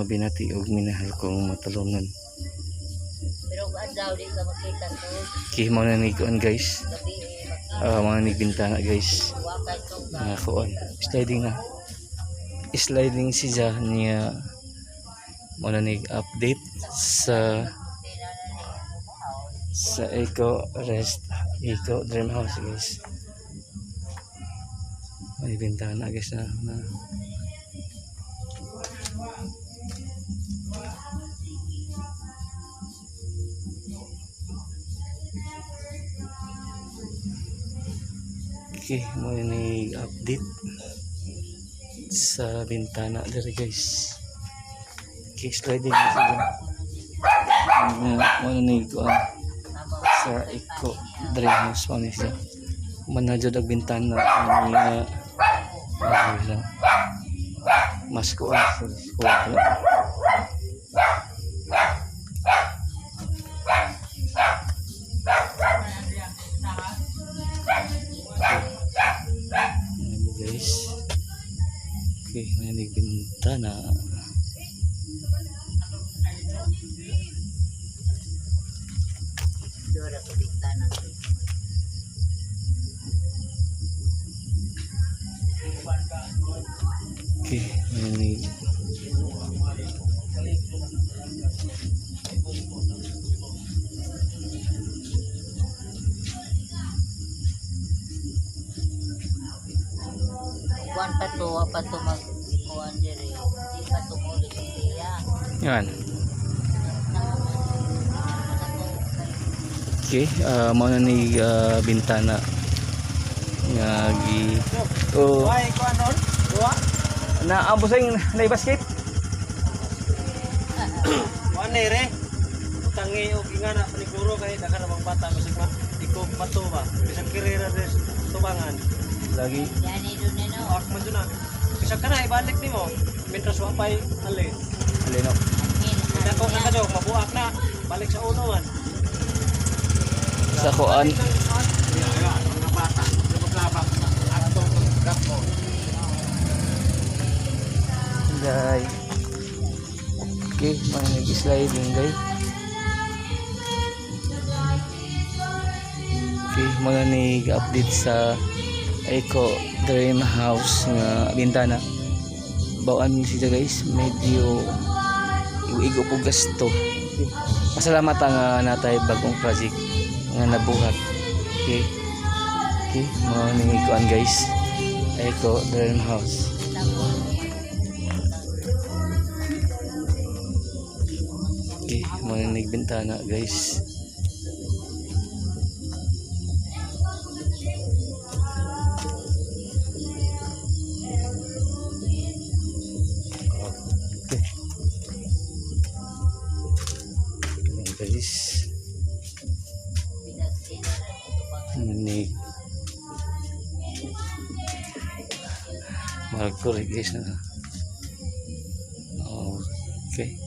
Mga binati og minahal kong matalomnon. Pero kung adlaw di ka makita to, Okay, mao na ni kuan, guys. gabi eh, makita. Mga ni bintana, guys. Wa kay tungga. Nga kuan. Sliding na. Sliding siya niya, mao na ni update sa Eco Rest Eco Dream House, guys. May bintana, guys, na Okay, mao ni update sa bintana diri, guys. Okay, sliding na siya. Mao na ni kuan sa Eco Dream House, mao ni siya. Man na jud ang bintana nga ano siya. Mas kuan sa kuan. Ayan, guys. Okay, may bintana. Dora ko bintana. Okay, may Kuan pa to, wa pa to mag kuan diri. Di pa to muli siya. Yan. Okay, mao na ni bintana nga gi oh. Why ko anon? Duwa. Na amboseng na basket. Wa ni re. Tangi og ingana paniguro kay daghan na bang bata bisag ma iko bato ba. Bisag kirera des tubangan. Lagi. Yani doon na no. Ak man jud na. Bisag kana ibalik nimo. Mientras wa pay ali. Alino. Dako na kadyo mabuak na. Balik sa uno man. Sa kuan. Mga bata, maglabak atong gapon. Day. Okay, may nag-sliding, day. Okay, mga ni update sa Eco Dream House nga bintana. Bawaan siya, guys, medyo igo po gasto. Okay. Pasalamat ang natay bagong project nga nabuhat. Okay. Okay, mga ni kuan, guys. Eco Dream House. Okay, mga nagbintana, guys. Okay. Ayan, guys. Ni Marco, guys, na. Okay.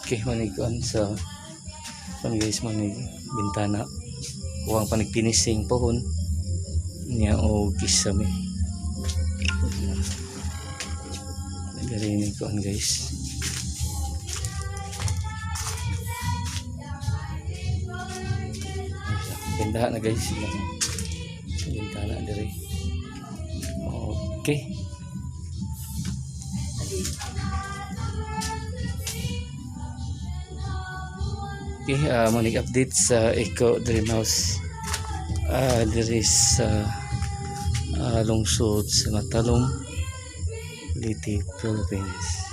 Okay, maniguan sa pan, guys, manig bintana. Uwang panig finishing pohon niya o kisame. Nagarinig ko, guys. Bintana na, guys. Bintana dire. Okay. Okay, manig update sa Eco Dream House. Diri sa lungsod sa Matalom, Leyte, Philippines.